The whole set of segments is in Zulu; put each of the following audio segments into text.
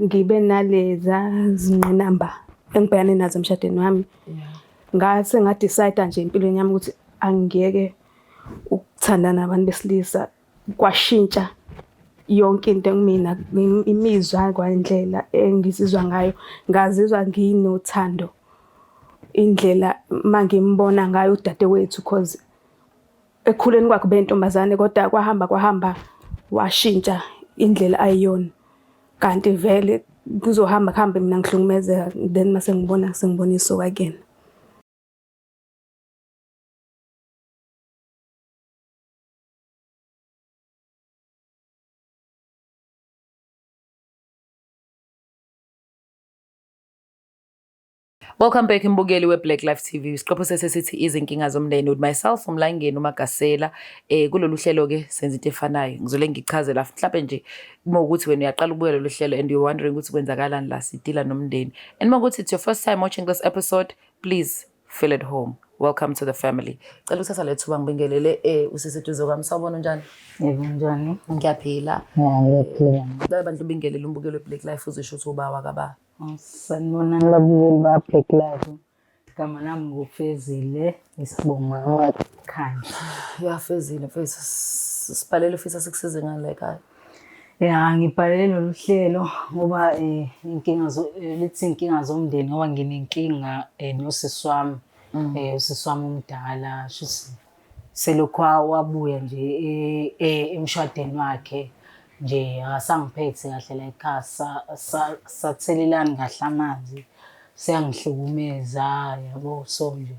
Ngibe naleza zingqinamba engibhekane nazo emshadweni wami. Ngase nga-decide-a nje empilweni yami ukuthi angiyeke ukuthandana nabantu besilisa. Kwashintsha yonke into kumina, imizwa kwandlela engizizwa ngayo. Ngazizwa nginothando indlela mangimbona ngayo udadewethu cause ekukhuleni kwakhe ubeyintombazane kodwa kwahamba kwahamba washintsha indlela ayiyona. Kanti vele kuzohamba kuhambe mina ngihlukumezeka then mase ngibona sengibona isoka kuyena. Welcome back mbukeli we-Black Life TV. Isiqephu sesesithi izinkinga zomndeni with myself uMlangeni uMagasela. Eh kulolu hlelo ke senza into efanayo. Ngizole ngichazela mhlawumbe nje uma ukuthi wena uyaqala ukubuka lolu hlelo and you're wondering ukuthi kwenzakalani la sidila nomndeni. And uma ukuthi it's your first time watching this episode, please feel at home. Welcome to the family. Cela ukuthatha le thuba ngibingelele eh usisi eduze kwami. Sawubona unjani? Yebo njani? Ngiyaphila. Ya ngiyaphila. Cela bandla ubingelele umbukeli we-Black Life uzisho ukuthi uba wakaba. Sanibonani babukeli ba-Black Life. Igama lami nguFezile, isibongo wakwaKhanya. Ya Fezile mfethu sibhalele ufisa sikusize ngani la ekhaya. Ya ngibhalele lolu hlelo ngoba inkinga lithi inkinga zomndeni ngoba nginenkinga nosisi wami. Usisi wami omdala shuthi selokhu wabuya nje emshadweni wakhe nje akasangiphethe kahle la ekhaya sathelelani kahle amanzi seyangihlukumeza yabo so nje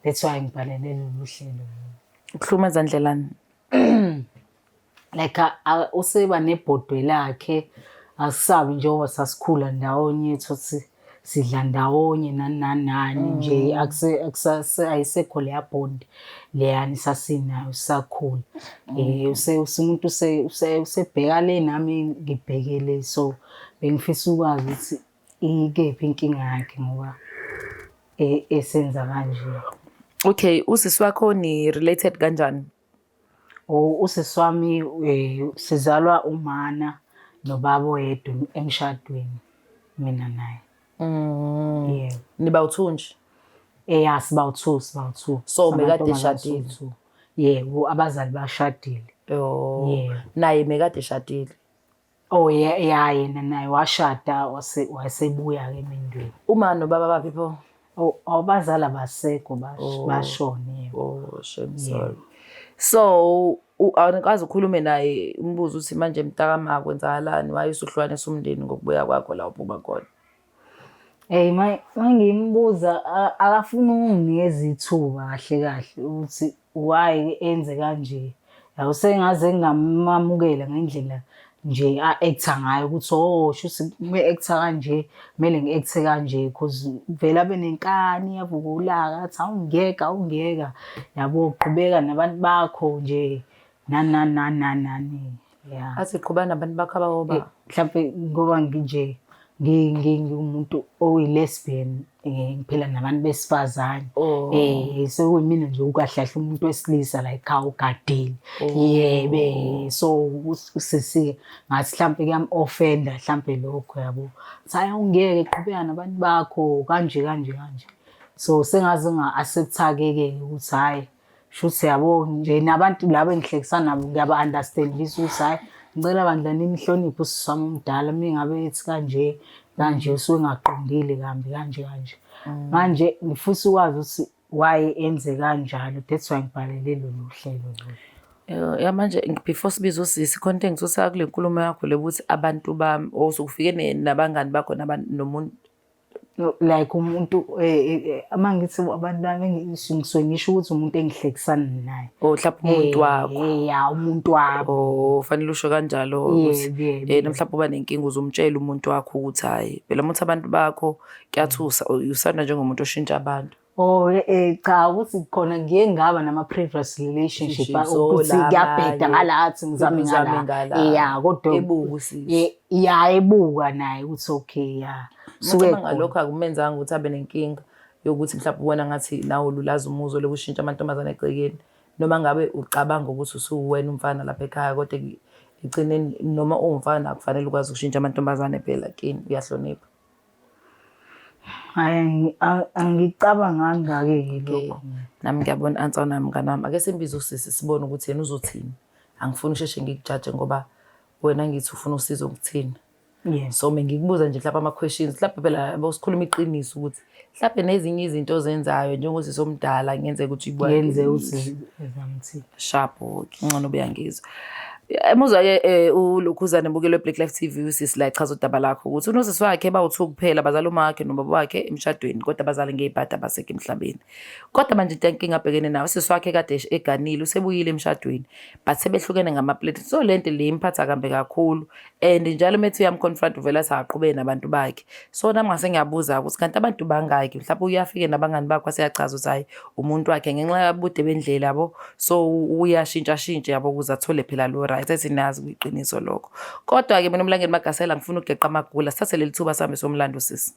that's why ngibhalele lolu hlelo. Ukuhlukumeza ndlelani? Like useba nebhodwe lakhe asisabi njengoba sasikhula ndawonye thothi sidla ndawonye nani nani nani nje ayisekho leya bond leyani sasinayo sisakhula. Umuntu usebheka le nami ngibheke le so bengifisa ukwazi ukuthi ikephi inkinga yakhe ngoba esenza kanje. Okay, usisi wakho ni related kanjani? Oh, usisi wami sizalwa umana nobaba oyedwa emshadweni mina naye. Yebo. Niba u-two nje? Ya siba u-two, siba u-two. So mekade Samantombazane eshadile? siwu-two. Yebo, abazali bashadile. Oh. Yebo. Naye mekade eshadile? Oh ya ya yena naye washada wasebuya-ke emendweni. Uma nobaba baphi pho? Oh, abazali abasekho Oh. bashona yebo. Oh, shame, sorry. So, awukaze ukhulume naye umbuzo ukuthi manje mntakama kwenzakalani why usuhlukanisa umndeni ngokubuya kwakho la uphuma khona? Hey mangimbuza akafuni ukunginikeza ithuba kahle kahle ukuthi why enze kanje. Yabo sengaze ngingamamukela ngendlela nje a-act-a ngayo ukuthi oh shuthi uma-act-a kanje kumele ngi-act-e kanje cause vele abe nenkani avuke ulaka athi awungiyeka awungiyeka yabo qhubeka nabantu bakho nje nani nani nani nani nani ya. Athi qhubeka nabantu bakho abawoba. Mhlampe ngoba nginje ngingumuntu oyi-lesbian ngiphila nabantu besifazane. Oh. Sekuyimina nje ukahle kahle umuntu wesilisa la ekhaya ugadile. Oh. Yebo, so usisi ngathi mhlampe kuyam-offend-a mhlampe lokho yabo. Athi hhayi awungiyeke qhubeka nabantu bakho kanje kanje kanje. So sengaze nga-accept-a-ke ke ukuthi hhayi shuthi yabo nje nabantu laba engihlekisana nabo ngiyaba-understand-isa ukuthi hhayi ngicela bandla nimhloniphe usisi wami omdala uma ngabe ethi kanje kanje usuke engaqondile kambi kanje kanje. Manje ngifisa ukwazi ukuthi why enze kanjalo that's why ngibhalele lolu hlelo lolu. Ya manje before sibize usisi khona into engisusa kule nkulumo yakho le ukuthi abantu bami or usukufike nabangani bakho nomuntu Like umuntu uma ngithi abantu bami ngisuke ngisho ukuthi umuntu engihlekisana naye. Oh mhlawumbe umuntu wakho. Ya umuntu wami. Oh fanele usho kanjalo ukuthi Yebo, yebo. mhlawumbe uba nenkinga uzomtshela umuntu wakho ukuthi hhayi phela uma uthi abantu bakho kuyathusa usanda njengomuntu oshintsha abantu. Oh cha ukuthi khona ngiye ngaba nama previous relationship So, ukuthi laba kuyabheda ke, ngala athi ngizame uzame ngala. ngala. Ya kodwa Ebuka usisi. Ya ebuka naye ukuthi okay ya. Suke Ucabanga ngalokho akumenzanga ukuthi abe nenkinga yokuthi mhlawumbe ubona ngathi nawe ululaza umuzwa lokushintsha amantombazane egcekeni noma ngabe ucabanga ukuthi usuwena umfana lapha ekhaya kodwa Egcineni noma uwumfana akufanele ukwazi ukushintsha amantombazane phela kini uyahlonipha. Hhayi angicabanganga-ke lokho. Nami ngiyabona answer nami mngani wami. Ake simbize usisi sibone ukuthi yena uzothini. Angifuni usheshe ngikujaje ngoba wena ngithi ufuna usizo kuthina. Yes. So mengikubuza nje mhlawumbe ama-questions mhlawumbe phela yabo sikhuluma iqiniso ukuthi mhlawumbe nezinye izinto ozenzayo njengosisi omdala kungenzeka ukuthi uyibuka Yenze ukuthi ezamthini. sharp ngcono ubuyangizwa. Emuzwa-ke um ulokhuzane bukelwe Black Life TV usisi la echaza udaba lakho ukuthi unosisi wakhe bawu-two kuphela bazala uma wakhe nobaba wakhe emshadweni kodwa abazali ngey'bhadi abasekho emhlabeni. Kodwa manje into inkinga abhekene nayo usisi wakhe kade eganile usebuyile emshadweni but sebehlukene ngamapleti so le nto le imphatha kambi kakhulu and njalo uma ethi uyamconfront uvele athi akaqhubeke nabantu bakhe. So nami ngase ngiyabuza ukuthi kanti abantu bangaki mhlawumbe uye afike nabangani bakhe waseyachaza ukuthi hhayi umuntu wakhe ngenxa yabude bendlela yabo so uyashintsha shintsha yabo ukuze athole phela lo right ethi nazi kuyiqiniso lokho. Kodwa-ke mina uMlangeni Magasela ngifuna ukugeqa amagula sithathe leli thuba sihambe siyomlanda usisi.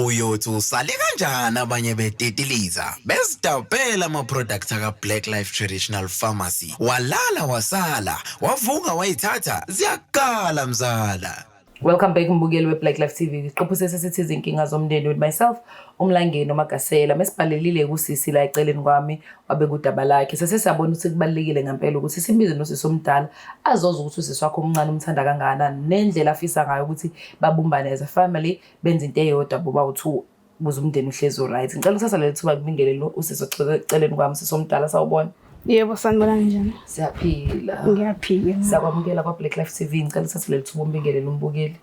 Uyothi usale kanjani abanye betitiliza bezidabhela ama-product aka-Black Life Traditional Pharmacy walala wasala wavuka wayithatha ziyakala mzala. Welcome back mbukeli we-Black Life TV. Isiqephu sesithi izinkinga zomndeni with myself uMlangeni uMagasela. Mesibhalelile kusisi la eceleni kwami wabeka udaba lakhe. Sese siyabona ukuthi kubalulekile ngempela ukuthi simbize nosisi omdala azoza ukuthi usisi wakho omncane umthanda kangakanani nendlela afisa ngayo ukuthi babumbane as a family benze into eyodwa boba u-two ukuze umndeni uhlezi u-right. Ngicela ukuthatha leli thuba kubingelele usisi oceleni kwami usisi omdala sawubona. Yebo, sanibonani njani? Siyaphila. Ngiyaphila. Siyakwamukela kwa-Black Life TV. Ngicela uthathe leli thuba umbingelele umbukeli.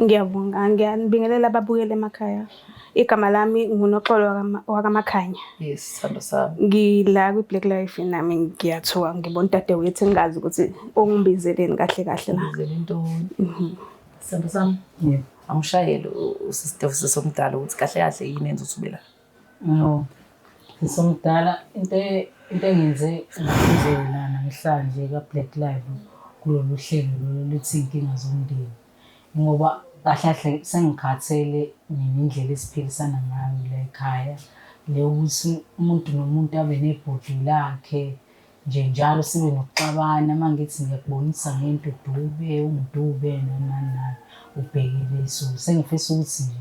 Ngiyabonga. Ngiyanibingelela ababukeli emakhaya. Igama lami nguNoxolo wakaMakhanya. Yes, sithando sami. Ngila kwi-Black Life nami ngiyathuka ngibona udadewethu engazi ukuthi ungibizeleni kahle kahle la. Ngibizele intoni? Sithando sami. Yebo. Angishayele usisi usisi omdala ukuthi kahle kahle yini enza ukuthi ube la. No. Sisi omdala into into engenze ngize la namhlanje ka-Black Life kulolu hlelo lolu luthi iy'nkinga zomndeni. Ngoba kahle kahle sengikhathele mina indlela esiphilisana ngayo la ekhaya. Le yokuthi umuntu nomuntu abe nebhodi lakhe nje njalo sibe nokuxabana uma ngithi ngiyakubonisa ngento udube ungidube nani nani nani ubhekile. So sengifisa ukuthi nje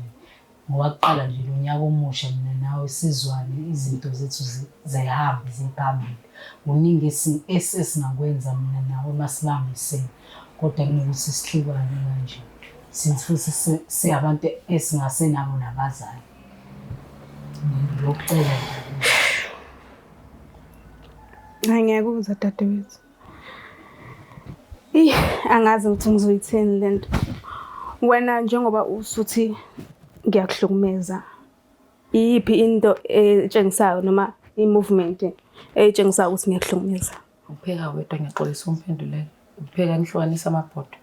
ngoba kuqala nje lo nyaka omusha mina nawe sizwane izinto zethu zihambe ziye phambili. Kuningi esingakwenza mina nawe uma sibambisene kodwa kunokuthi sihlukane kanje. Since futhi singabantu esingasenabo nabazali. Ngiyokucela nje. Hayi ngiyakuzwa dadewethu. Eyi angazi ukuthi ngizoyithini le nto. Wena njengoba usuthi ngiyakuhlukumeza, iyiphi into etshengisayo noma i-movement etshengisayo ukuthi ngiyakuhlukumeza? Upheka wedwa ngiyaxolisa umphendulele. Upheka nihlukanise amabhodwe.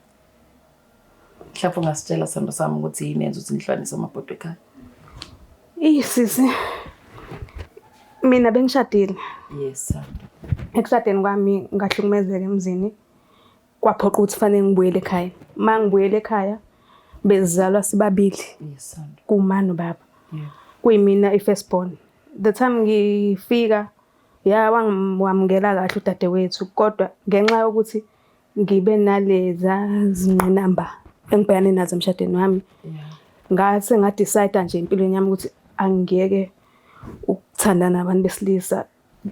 Mhlawumbe ungasitshela sithando sami ukuthi yini enza ukuthi nihlukanise amabhodwe ekhaya. Eyi sisi, mina bengishadile. Yes, Thando. Ekushadeni kwami ngahlukumezeka emzini, kwaphoqa ukuthi fanele ngibuyele ekhaya. Uma ngibuyele ekhaya bezizalwa sibabili Yes, Thando. kuma nobaba. Yeah. Kuyimina i-first born. The time ngifika ya wangamukela kahle udadewethu kodwa ngenxa yokuthi ngibe naleza zingqinamba engibhekane nazo emshadweni wami. Yeah. Ngase nga-decide nje empilweni yami ukuthi angiyeke ukuthandana nabantu besilisa.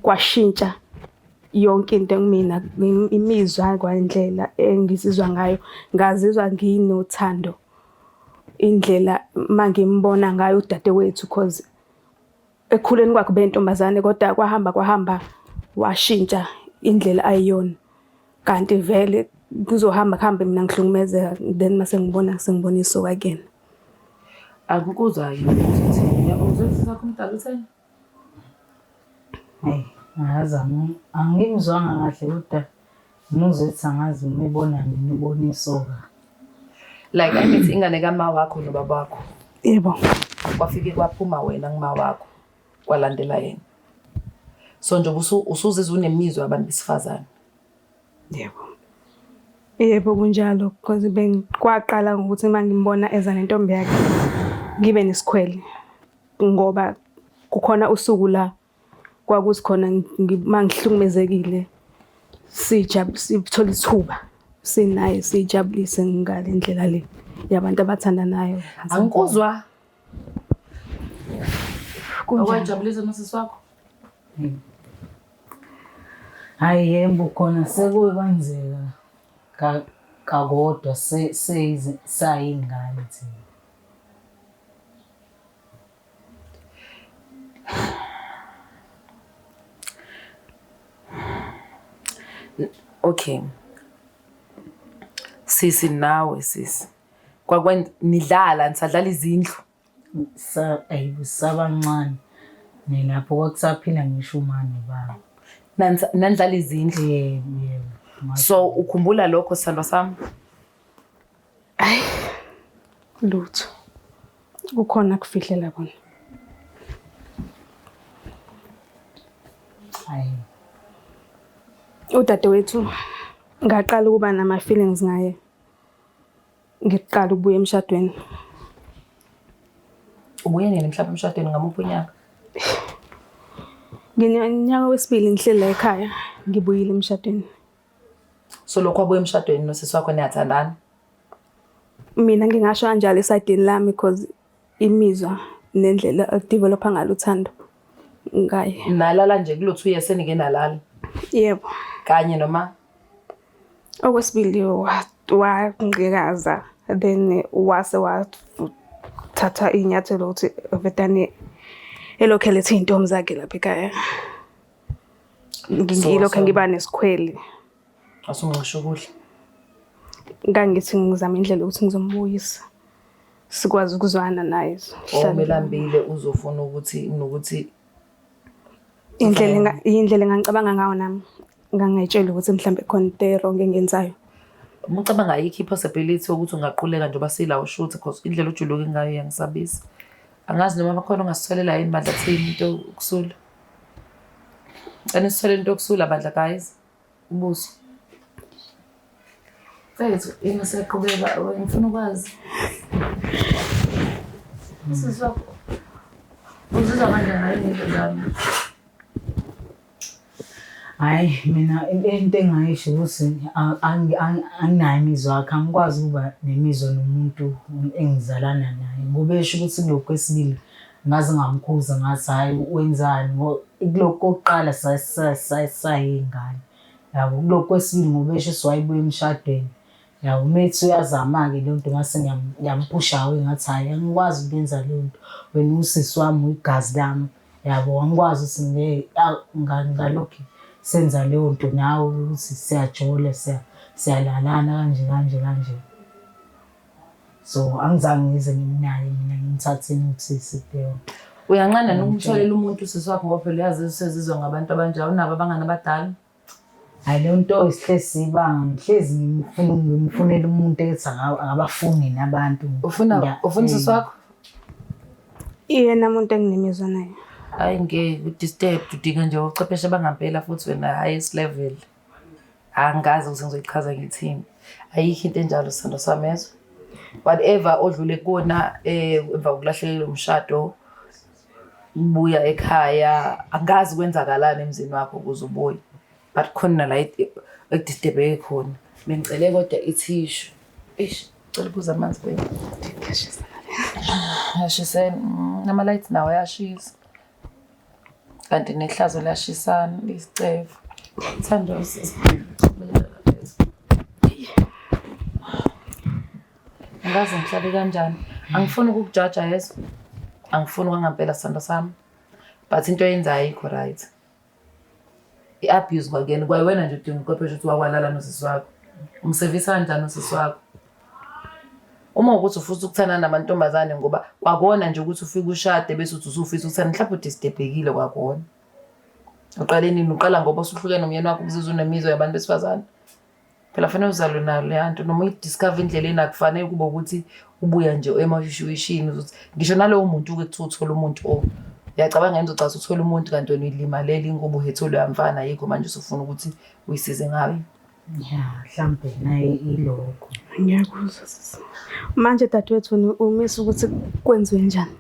Kwashintsha yonke into kumina, imizwa kwandlela engizizwa ngayo. Ngazizwa nginothando indlela mangimbona ngayo udadewethu cause ekukhuleni kwakhe ubentombazane kodwa kwahamba kwahamba washintsha indlela ayiyona. Kanti vele kuzohamba kuhambe mina ngihlukumezeka then mase ngibona sengibona isoka kuyena. Angikuzwa-ke mina ukuthi uthini. Uyakuzwa usisi wakho omdala utheni? Hhayi, angazi angimzwanga kahle kodwa ngimuzwe ethi angazi uma ebona mina ubona isoka. Like angithi ingane kama wakho nobaba wakho. Yebo. Kwafike kwaphuma wena kuma wakho kwalandela yena. So nje usuzizwa unemizwa yabantu besifazane. Yebo. Yebo kunjalo because bengikwaqala ngokuthi uma ngimbona eza nentombi yakhe ngibe nesikhwele ngoba kukhona usuku la Kwakuthi khona uma ngihlukumezekile sithola ithuba sinaye sijabulise ngale ndlela le yabantu abathandanayo. Angikuzwa. Kunjani? Okwajabulisa nosisi wakho? Hhayi yebo khona sekuke kwenzeka kakodwa sayingane thina. Okay. Sisi nawe sisi. Kwakwenza nidlala nisadlala izindlu. Ayi sabancane. Nelapho kwakusaphila ngisho uma nobaba. Nanidlala izindlu. Yebo, yebo. So ukhumbula lokho sithandwa sami? Hayi lutho. Kukhona akufihlela kona. Hayi. Udadewethu ngaqala ukuba nama-feelings ngaye ngiqala ukubuya emshadweni. Ubuye nini mhlawumbe emshadweni ngamuphi unyaka? Nginyaka wesibili ngihleli la ekhaya ngibuyile emshadweni. So lokho wabuya emshadweni nosisi wakho niyathandana? Mina ngingasho kanjalo esayidini lami because imizwa nendlela akudevelopha ngalo uthando ngaye. Nalala nje kulo 2 years senike nalala Yebo. kanye noma Okwesibili wangqikaza then wase wathatha iy'nyathelo ukuthi vedane elokhu elethe iy'ntombi zakhe lapha ekhaya. Ngilokhu ngiba nesikhwele. Asungisho ukudla. Ngangithi ngizama indlela yokuthi ngizombuyisa sikwazi ukuzwana naye. Omelambile uzofuna ukuthi nokuthi Indlela indlela engangicabanga ngayo nami ngangayitshela ukuthi mhlambe khona into e-wrong engiyenzayo. Uma ucabanga ayikho i-possibility yokuthi ungaquleka njengoba sila ushutha because indlela ojuluke ngayo iyangisabisa. Angazi noma bakhona ongasitholela yini bandla thini into yokusula. Ngicela nisitholele into yokusula bandla guys. Ubuso. Mfethu, yini usiyaqhubeka ngifuna ukwazi. Usisi wakho uzizwa kanjani ngayo into zami? Hhayi mina into engingayisho ukuthi anginayo imizwa yakhe, angikwazi ukuba nemizwa nomuntu engizalana naye. Ngoba esho ukuthi kulokhu kwesibili ngaze ngamkhuza ngathi hhayi wenzani kulokhu kokuqala sayingane. Yabo kulokhu kwesibili ngoba esho ukuthi wayebuya emshadweni. Yabo uma ethi uyazama-ke leyo nto ngase ngiyamphusha away ngathi hhayi angikwazi ukuyenza leyo nto. Wena uwusisi wami uyigazi lami. Yabo angikwazi ukuthi ngalokhu senza leyo nto nawe ukuthi siyajola siyalalana kanje kanje kanje. So angizange ngize ngimnake mina ngimthathe notice kuleyo nto. Uyanqanda nokumtholela umuntu usisi wakho ngoba phela uyazi usezizwa ngabantu abanjalo unabo abangani abadala. Hhayi leyo nto sihlezi siyibanga ngihlezi ngimfuna ngimfunela umuntu ethi akabafuni nabantu. Ufuna ufuna usisi wakho? Iyena muntu enginemizwa naye. Hayi ngeke u-disturb udinga nje ochwepheshe bangampela futhi wena highest level. Angazi ukuthi ngizoyichaza ngithini. Ayikho into enjalo sithando sami yezwa. Whatever odlule kuwona emva kokulahlekelwa umshado ubuya ekhaya angazi kwenzakalani emzini wakho ukuze ubuye. But khona la ekudistebheke khona. Bengicele kodwa ithishu. Eish, cela uphuze amanzi baby. Ngiyashisa Ayashisela. Ama-lights nawo ayashisa. Kanti nehlazo liyashisana liyisicefe. Thando usisi. Angazi ngihlale kanjani. Angifuni ukukujaja yeso. Angifuni kwangampela sithando sami. But into oyenzayo ayikho right. I-abuse kwakuyena kwayiwena nje udinga uqeqesho ukuthi wakwalala nosisi wakho. Umsevisa kanjani usisi wakho? Uma ukuthi ufisa ukuthandana namantombazane ngoba kwakona nje ukuthi ufike ushade bese uthi usufisa ukuthanda mhlawumbe udistebhekile kwakona. Uqale nini? Uqala ngoba usuhlukene nomyeni wakho uzizwa unemizwa yabantu besifazane. Phela fanele uzalwe nayo leya nto noma uyidiscover endleleni akufanele kube ukuthi ubuya nje emahwishwishini uzothi ngisho nalowo muntu-ke kuthiwa uthole umuntu o uyacabanga yini uzocathi uthole umuntu kanti wena uyilimalele ingoba uhethe loya mfana yikho manje usufuna ukuthi uyisize ngayo. Ya mhlampe naye ilokho. Ngiyakuzwa sisi. Manje dadewethu wena umisa ukuthi kwenziwe njani?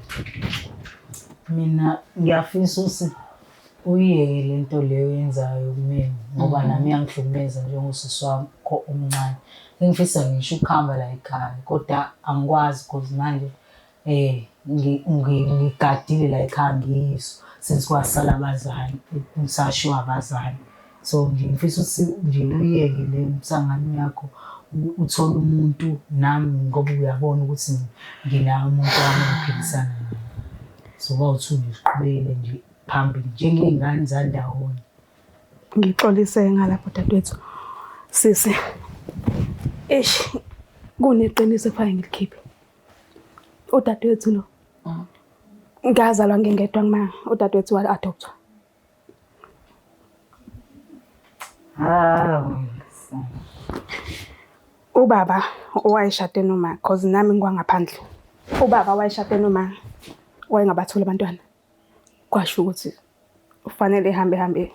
Mina ngiyafisa ukuthi Uyiyeke le nto leyo oyenzayo kumina ngoba nami iyangihlukumeza njengosisi wakho omncane. Sengifisa ngisho ukuhamba la ekhaya kodwa angikwazi cause manje ngigadile la ekhaya ngiyiso since kwasala abazali, ngisashiywa abazali. So nje ngifisa ukuthi nje uyiyeke le msangano yakho uthole umuntu nami ngoba uyabona ukuthi nginaye umuntu wami engiphilisana naye. So kwawuthi nje siqhubekele nje phambili njengey'ngane zandawonye. Ngixolise ngalapho dadewethu. Sisi, eish kuneqiniso ekufanele ngilikhiphe. Udadewethu lo ngazalwa ngingedwa kuma udadewethu wa-adoptwa. Hawu. Ubaba owayeshade noma cause nami ngikwangaphandle. Ubaba wayeshade noma wayengabatholi abantwana. Kwasho ukuthi ufanele ehambe hambe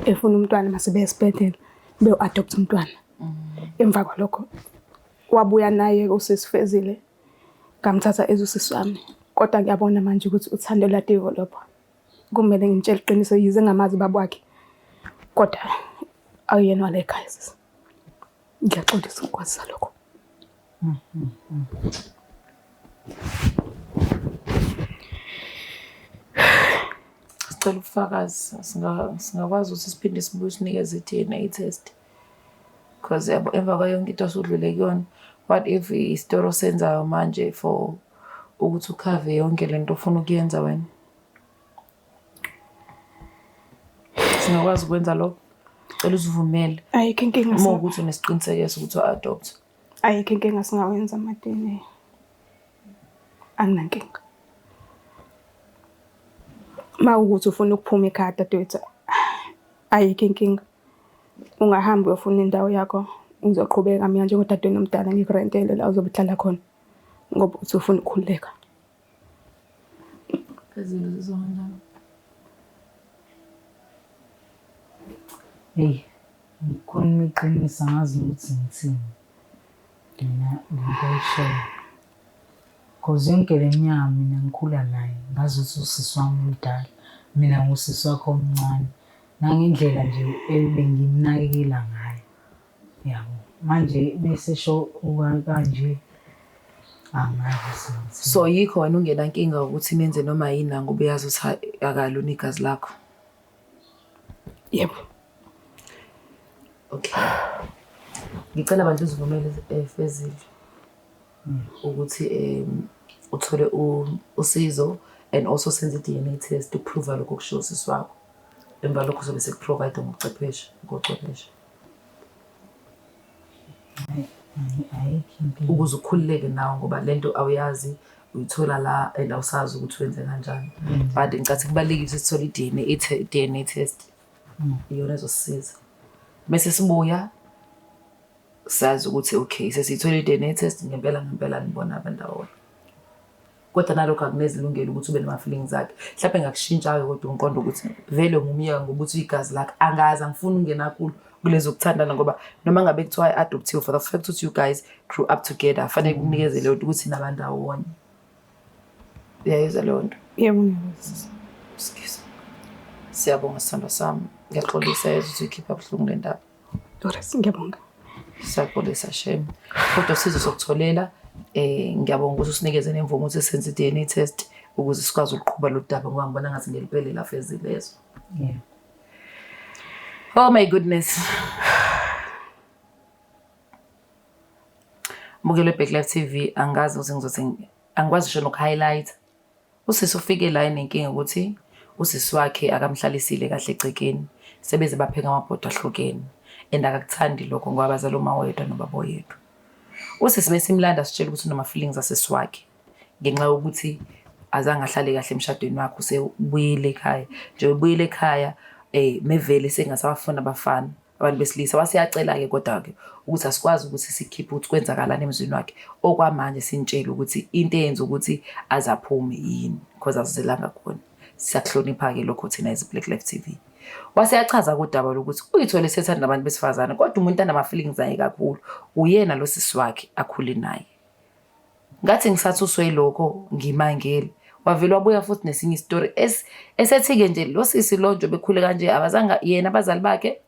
efuna umntwana mase beya esibhedlela beyo-adopt umntwana. Emva kwalokho wabuya naye usisi Fezile ngamthatha as usisi wami. Kodwa ngiyabona manje ukuthi uthando luya-develop-a. Kumele ngimtshele iqiniso yize ngingamazi ubaba wakhe kodwa akuyena wala ekhaya sisi. Ngiyaxolisa ukukwazisa lokho. Sicela ubufakazi singakwazi ukuthi siphinde sibuye sinikeze i-D_N_A test. Cause yabo emva kwayo yonke into osudlule kuyona, what if isitori osenzayo manje for ukuthi ukhave yonke lento ofuna ukuyenza wena? Singakwazi ukwenza lokho? Cela usivumele. Ayikho inkinga. Uma ukuthi unesiqinisekiso ukuthi u-adopt. Ayikho inkinga singawenza ama-D_N_A. Anginankinga. Uma kuwukuthi ufuna ukuphuma ekhaya dadewethu, ayikho inkinga. Ungahamba uyofuna indawo yakho, ngizoqhubeka mina njengodadewenu omdala ngikurentele la ozobe uhlala khona ngoba uthi ufuna ukukhululeka. Phezulu uzizwa kanjani? Eyi, ngikhuluma iqiniso angazi nokuthi ngithini mina lento ayishoyo. Cause yonke le minyaka mina ngikhula naye ngazi ukuthi usisi wami omdala, mina ngiwusisi wakhe omncane. Nangendlela nje ebengimnakekela ngayo, yabo. Manje bese sho kanje angazi ukuthi. So yikho wena ungenankinga ukuthi nenze noma yini la ngoba uyazi ukuthi akalona igazi lakho? Yebo. Okay. Ngicela bandla uzivumele Fezile ukuthi uthole usizo and also senze i-D_N_A test ukuprova lokho okushiwo usisi wakho. Emva lokho uzobe sekuprovide ngobuchwepheshe, ngochwepheshe. Ukuze ukhululeke nawe ngoba lento awuyazi uyithola la and awusazi ukuthi wenze kanjani. But ngicathi kubalulekile ukuthi sithole i-D_N_A, i-D_N_A test. Iyona ezosisiza. Mese sibuya sazi ukuthi okay sesiyithole i-D_N_A test ngempela ngempela nibona abandawonye. Kodwa nalokho akunezi ilungelo ukuthi ube nama-feelings akhe. Mhlawumbe engakushintsha-ke kodwa umqondo ukuthi vele ngumyeka ngoba uthi igazi lakhe. Angazi angifuni ukungena kakhulu kulezi zokuthandana ngoba noma ngabe kuthiwa i-adoptiwe for the fact ukuthi you guys grew up together fanele kunikeze leyo nto ukuthi nabandawonye. Uyayizwa leyo nto? Yebo ngiyakuzwa. Excuse me. Siyabonga sithandwa sami. Ngiyaxolisa yazi ukuthi uyikhipha buhlungu le ndaba. Doris, ngiyabonga. Siyaxolisa shame. Kodwa usizo sokutholela ngiyabonga ukuthi usinikeze nemvume ukuthi senze i-D_N_A test ukuze sikwazi ukuqhuba lo daba ngoba ngibona ngathi ngelipele lafezile lezo. Yeah. Oh my goodness. Mbukelo Black Life TV angazi ukuthi ngizothi angikwazi ngisho noku-highlight. Usisi ufike la enenkinga ukuthi usisi wakhe akamhlalisile kahle egcekeni. Sebeze bapheka amabhodo ahlukene. And akakuthandi lokho ngoba bazala uma oyedwa nobaba oyedwa. Usisi mesimlanda sitshela ukuthi unama-feelings asisi wakhe ngenxa yokuthi azange ahlale kahle emshadweni wakhe usebuyile ekhaya. Nje ubuyile ekhaya mevele sengasabafuni abafana abantu besilisa. Waseyacela-ke kodwa-ke ukuthi asikwazi ukuthi sikhiphe ukuthi kwenzakalani emzini wakhe. Okwamanje sinitshele ukuthi into eyenza ukuthi aze aphume yini because asizelanga khona. Siyakuhlonipha-ke lokho thina as Black Life TV. Waseyachaza kodaba lokuthi uyithole sethanda abantu besifazane kodwa umuntu anama-feelings naye kakhulu uyena lo sisi wakhe akhule naye. Ngathi ngisathuswe yilokho ngimangele. Wavele wabuya futhi nesinye isitori esethi-ke nje lo sisi lo nje bekhule kanje, abazange yena abazali bakhe,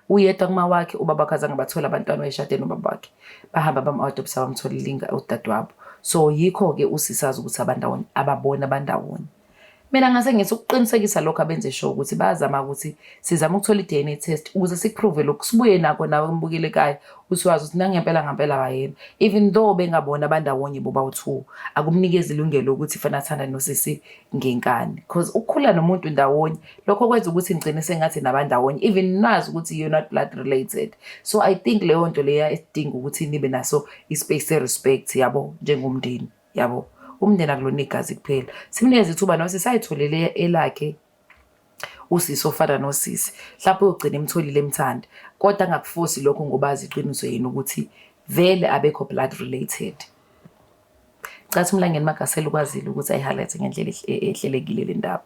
uyedwa kuma wakhe, ubaba wakhe azange bathole abantwana, wayeshade nobaba wakhe, bahamba bam-adopta, bamtholela udadewabo. So yikho-ke usisi azi ukuthi abandawonye, ababona abandawonye. Mina ngase ngithi ukuqinisekisa lokho, abenze sure ukuthi bayazama ukuthi sizame ukuthola i-DNA test ukuze siku-prove lokhu, sibuye nakho nawe mbukele ekhaya, usuwazi ukuthi nangempela ngampela bayena. Even though bengabona abandawonye bobawu-two, akumnikezi ilungelo ukuthi fanele athandane nosisi ngenkani, because ukukhula nomuntu ndawonye, lokho kwenza ukuthi ngigcine sengathi nabandawonye, even nazi ukuthi you're not blood related. So I think leyo nto leya esidinga ukuthi nibe naso i-space se-respect, yabo, njengomndeni, yabo. Umndeni akulona igazi kuphela. Simnikeze ithuba nosisi ayitholele elakhe usisi ofana nosisi, mhlawumbe uyogcina emtholile, emthanda, kodwa angakufosi lokho ngoba azi iqiniso yena ukuthi vele abekho blood related. Cathi uMlangeni Magasela ukwazile ukuthi ayi-highlight ngendlela ehlelekile le ndaba.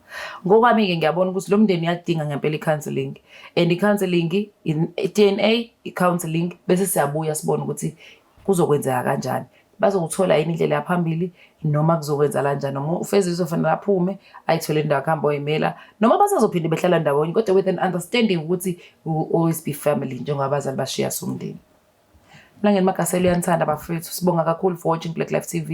Ngokwami-ke ngiyabona ukuthi lo mndeni uyadinga ngempela i-counselling, and i-counselling, i-DNA, i-counselling, bese siyabuya sibone ukuthi kuzokwenzeka kanjani, bazokuthola yini indlela yaphambili noma kuzokwenza kanjani, noma uFezile uzofanele aphume ayithole indawo akuhambe oyimela, noma basazophinde behlala ndawonye, kodwa with an understanding ukuthi we will always be family njengoba abazali bashiya somndeni. Mlangeni Magasela uyanithanda, bafethu. Sibonga kakhulu for watching Black Life TV.